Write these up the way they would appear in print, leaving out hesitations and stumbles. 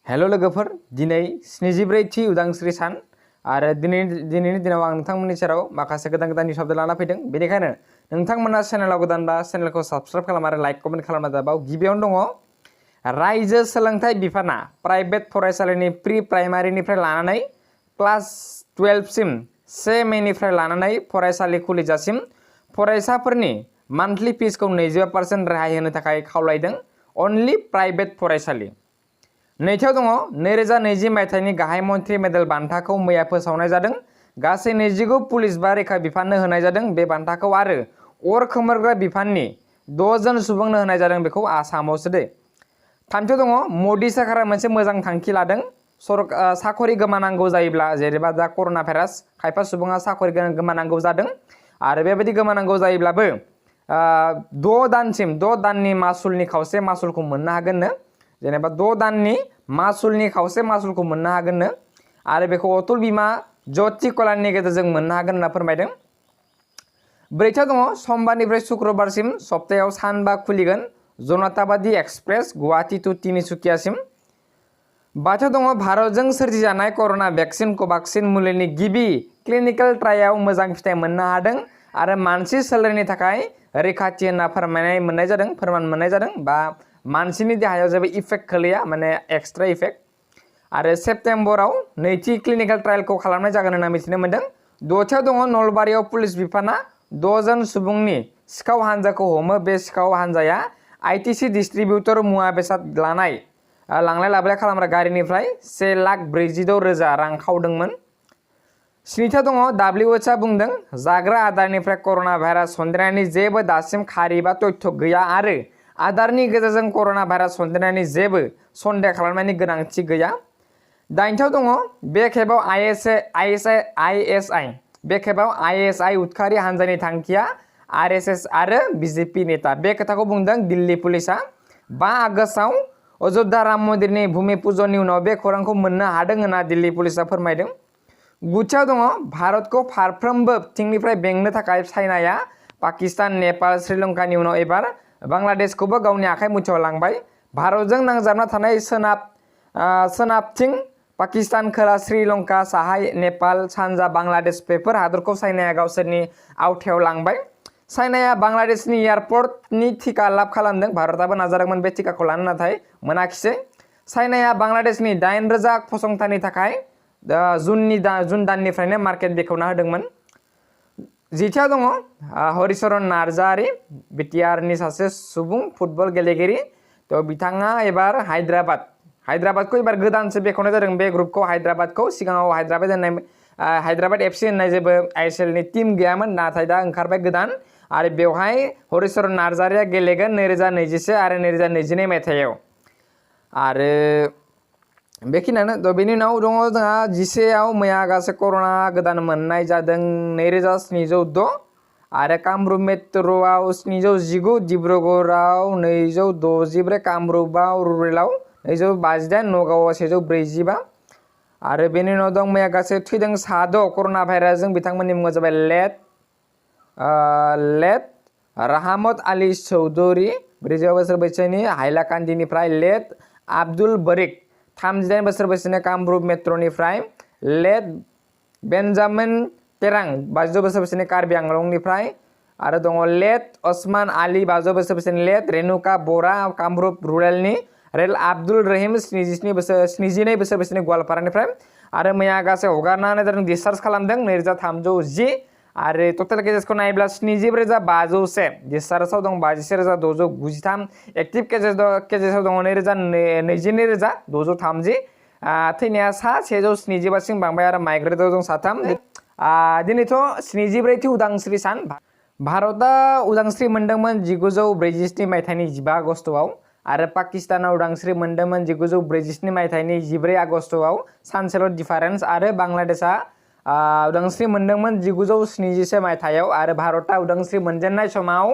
हेल' लोगोफोर, दिनै 74थि उदांस्रि सान आरो दिनैनि दिनाव आं नोंथांमोननि सेराव माखासे गोदान निउस लाना फैदों। बेनिखायनो नोंथांमोना चेनेलाव गोदानबा चेनेलखौ साबस्क्राइब खालाम आरो लाइक कमेन्ट खालामना दाबाव। गिबियावनो दङ रायजो सोलोंथाइ बिफाना प्राइभेट फरायसालिनि प्रि प्राइमारिनिफ्राय लानानै क्लास 12 सिम 1 मेनिफ्राय लानानै फरायसालि खुलिजासिम फरायसाफोरनि मान्थलि फिसखौ 25% रेहाय होनो थाखाय खावलायदों। अनलि प्राइभेट फरायसालि। नैथियाव दङ 2020 मायथाइनि गाहाय मन्थ्रि मेडेल बान्थाखौ मैया फोसावनाय जादों। गासै 29 पुलिस बा रैखा बिफाननो होनाय जादों। बे बान्थाखौ आरो अर खोमोरग्रा बिफाननि 6 जन सुबुंनो होनाय जादों। बेखौ आसामावसो दे। थामथियाव दङ मदि सरकारा मोनसे मोजां थांखि लादों। साखरि गोमानांगौ जायोब्ला जेनेबा दा कर'ना भाइरास खायफा सुबुङा साखरि गोमानांगौ जादों आरो बेबायदि गोमानांगौ जायोब्लाबो 6 दाननि मासुलनि खावसे मासुलखौ मोननो हागोननो। जेनेबा 6 दाननि मासुलनि खावसे मासुलखौ मोननो हागोननो आरो बेखौ अटल बीमा ज्योति कल्याणनि गेजेरजों मोननो हागोन होनना फोरमायदों। ब्रैथियाव दङ समबारनिफ्राय शुक्रबारसिम सप्तायाव सानबा खुलिगोन जनताबादी एक्सप्रेस गुवाहाटी टु तिनिसुकियासिम। बाथियाव दङ भारतजों सोरजिजानाय कर'ना भेक्सिन कभाक्सिन मुलिनि गिबि क्लिनिकेल ट्रायआव मोजां फिथाइ मोननो हादों आरो मानसि सोलेरनि थाखाय रैखाथि होनना फोरमान मोननाय जादों बा मानसिनि देहायाव जेबो इफेक्ट खोलैया, माने एक्सट्रा इफेक्ट। आरो सेप्तेम्बराव नैथि क्लिनिकेल ट्रायलखौ खालामनाय जागोन होनना मिथिनो मोन्दों। दथियाव दङ नलबारियाव पुलिस बिफाना 6 जन सुबुंनि सिखाव हान्जाखौ हमो। बे सिखाव हान्जाया आइटिसि डिस्ट्रिबिउटर मुवा बेसाद लांलाय लाबोलाय खालामग्रा गारिनिफ्राय 1,46,000 रां खावदोंमोन। स्निथियाव दङ WHOआ बुंदों जाग्रा आदारनिफ्राय कर'ना भाइरास सन्देरनायनि जेबो दासिम खारि बा तथ्य गैया आरो आदारनि गेजेरजों कर'ना भाइरास सन्देरनायनि जेबो सन्देह खालामनायनि गोनांथि गैया। 8थियाव दङ बे खेबाव ISI उदखारि हान्जानि थांखिया RSS आरो BJP नेता। बे खोथाखौ बुंदों दिल्ली पुलिसा। 5 आगस्तआव अयोध्या राम मन्दिरनि भूमि पुजननि उनाव बे खौरांखौ मोननो हादों होनना दिल्ली पुलिसा फोरमायदों। 9थियाव दङ भारतखौ फारफ्रोमबो बिथिंनिफ्राय बेंनो थाखाय चाइनाया पाकिस्तान, नेपाल, श्रीलंकानि उनाव एबार बांलादेशखौबो गावनि आखाइ मुथायाव लांबाय। भारतजों नांजाबना थानाय सोनाबथिं पाकिस्तान, खोला श्रीलंका, साहा नेपाल, सानजा बांलादेश बेफोर हादरखौ चाइनाया गावसोरनि आवथायाव लांबाय। चाइनाया बांलादेशनि एयारपर्टनि टिका लाभ खालामदों। भारतआबो नाजादोंमोन बे टिकाखौ लानो, नाथाय मोनाखिसै। चाइनाया बांलादेशनि 8,000 फसंथाननि थाखाय जुन दाननिफ्रायनो मार्केट बेखेवना होदोंमोन। 10थियाव दङ हरिचरन नार्जारी, बिटिआरनि सासे सुबुं फुटबल गेलेगिरि। बिथाङा एबार हायद्राबादखौ एबार गोदानसो बेखेवनाय जादों। बे ग्रुपखौ हायद्राबादखौ सिगाङाव हायद्राबाद FC होननाय जेबो ISLनि टीम गैयामोन, नाथाय दा ओंखारबाय गोदान आरो बेवहाय हरिचरन नार्जारीया गेलेगोन 2021 आरो 2022 मायथाइयाव। आरो बेखिनियानो। बेनि उनाव दङ जोंहा 11आव मैया गासै कर'ना गोदान मोननाय जादों 2,706 आरो कामरुप मेट्र'आव 719, डिब्रुगड़आव 264, कामरुपआव रुरेलाव 258, नगावआव 145 आरो बेनि उनाव दं मैया गासै थैदों 6 कर'ना भाइरासजों। बिथांमोननि मुङा जाबाय लेट राहमत आली चौधरी 40 बोसोर बैसोनि हाइलाकान्दिनिफ्राय, लेट आब्दुल बरिक 38 बोसोर बैसोनि कामरुप मेट्र'निफ्राय, लेट बेन्जामिन तेरां 52 बोसोर बैसोनि कार्बि आंलंनिफ्राय आरो दङ लेट ओस्मान आली 52 बोसोर बैसोनि, लेट रेनुका बरा कामरुप रुरेलनि, रेल आब्दुल रहिम 72 बोसोर बैसोनि गवालपारानिफ्राय आरो मैया गासै हगारना होनाय जादों, डिसचार्ज खालामदों 2,310 आरो टटेल केसेसखौ नायोब्ला 74,501, डिसचार्जआव दं 51,693, एक्टिभ केसेसआव दङ 22,630, थैनाया 175 सिम बांबाय आरो माइग्रेटआव दं 3। दिनैथ' 74थि उदांस्रि सान। भारतआ उदांस्रि मोनदोंमोन 1947 मायथाइनि 15 आगस्तआव आरो पाकिस्तानाव उदांस्रि मोनदोंमोन 1947 मायथाइनि 14 आगस्तआव। सानसेल' डिफारेन्स। आरो बांलादेशआ उदांस्रि मोनदोंमोन 1977 मायथाइयाव आरो भारतआ उदांस्रि मोनजेननाय समाव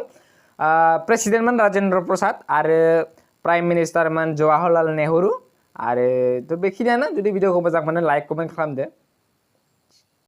प्रेसिडेन्टमोन राजेन्द्र प्रसाद आरो प्राइम मिनिस्टारमोन जवाहरलाल नेहरू। आरो बेखिनियानो। जुदि भिडिअखौ मोजां मोनो लाइक कमेन्ट खालामदो।